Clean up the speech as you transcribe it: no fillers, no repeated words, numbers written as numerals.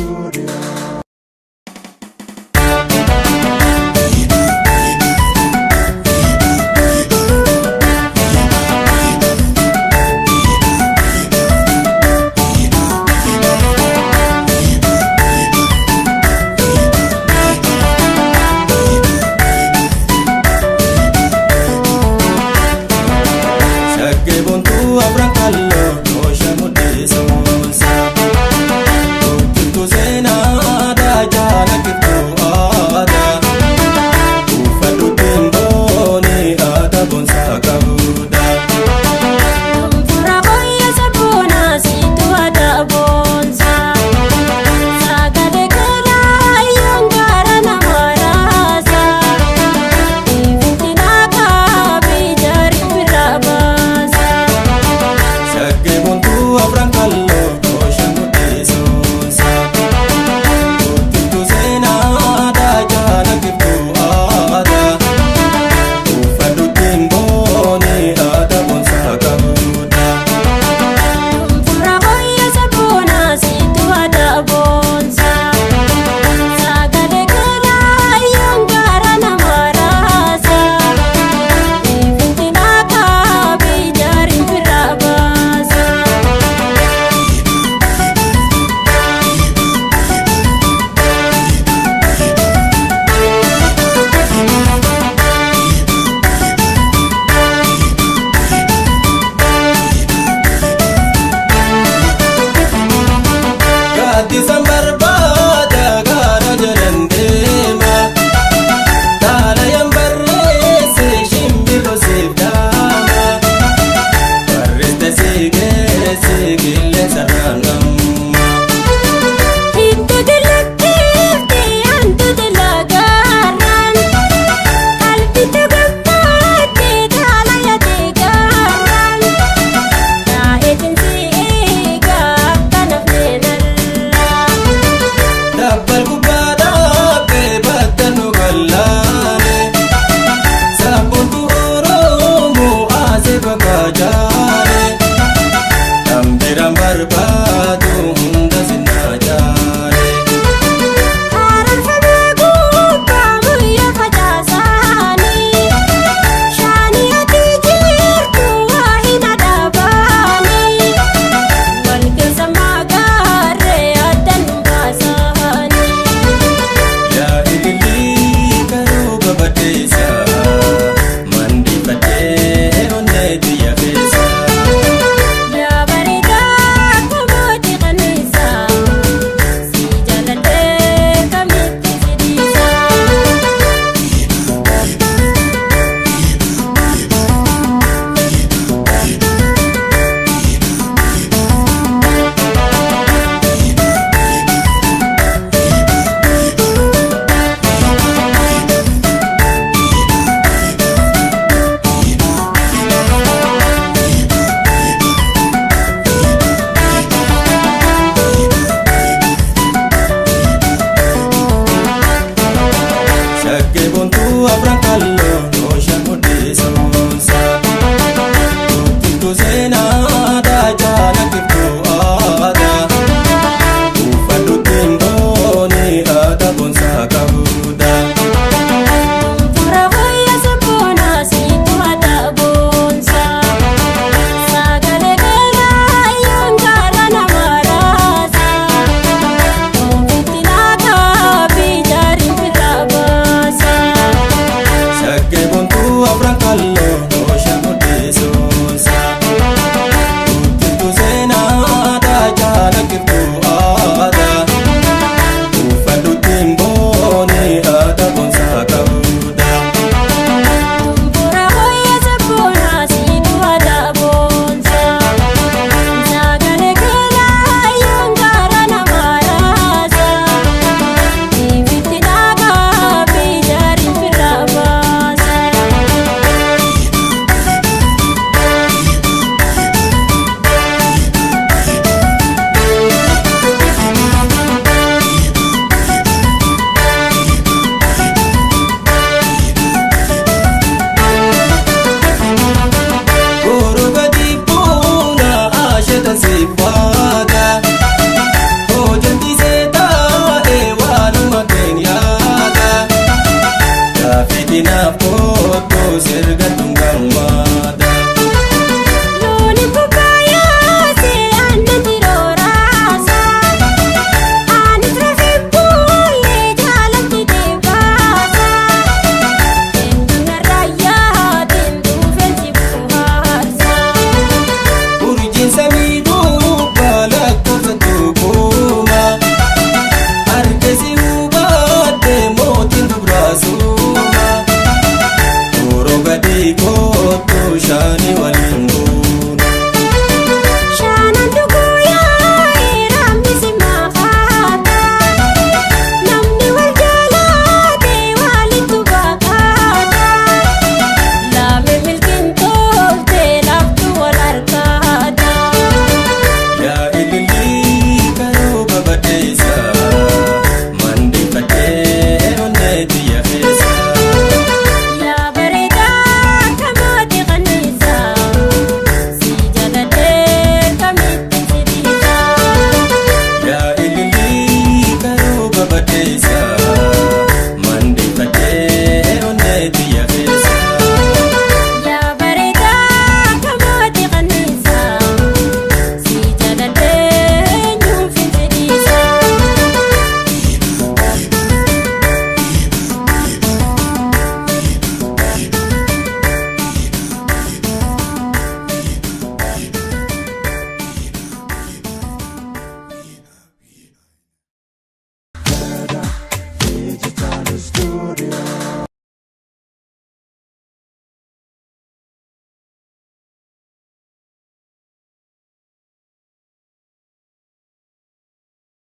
Studio. Shaggee boontuu afran kalloo toosha mudhiisuunsa. Guddiftuu seenaa aadaa jaallattuu aadaa. Uffadhu timbooni aadaa boonsaa qabudha. Fura booyya sabboonaa siitu aadaa boonsaa. Sagalee kalaa yoon gaara nama raasaa. Ifintinaa kaabii jaarii bira baasaa. Shaggee boontuu afran kalloo toosha mudhiisuunsa. Guddiftuu seenaa aadaa jaallattuu aadaa. Uffadhu timbooni aadaa boonsaa qabudha. Fura booyya sabboonaa siitu aadaa boonsaa. Sagalee kalaa yoon gaara nama raasaa. Ifintinaa kaabii jaarii bira baasaa. Gaaddisan barbaada gaara jalan deema. Xalayaan barreesse shimbirroo siif dhaama. Barreesse si geesse qilleensa raanamma. Hintu dilakkiifti hantu dilagaarraan qalbitu gammaatti xalayate gaarraan taa'eetiin si eegaa akka nafne narraa. Dabbal gubbaa dhaabbee battanu gallaane. Sabboontu Oromoo asii bakka jaale. Dambiraan barbaadu hunda sinnaa jaale. Haararfamee gubbaa muyya facaasaanii shaanii ati jirtu waa hin adaabaanii wal keessa magaarree addan baasaanii. Yaa ilillii karoo babadeessa mandifadhee onnee biyya keessa. Yaa bareedaa kamooti qanniisaa si jaaladhee kamitti si dhiisaa. Shaggee boontuu afran kalloo toosha mudhiisuunsa. Guddiftuu seenaa.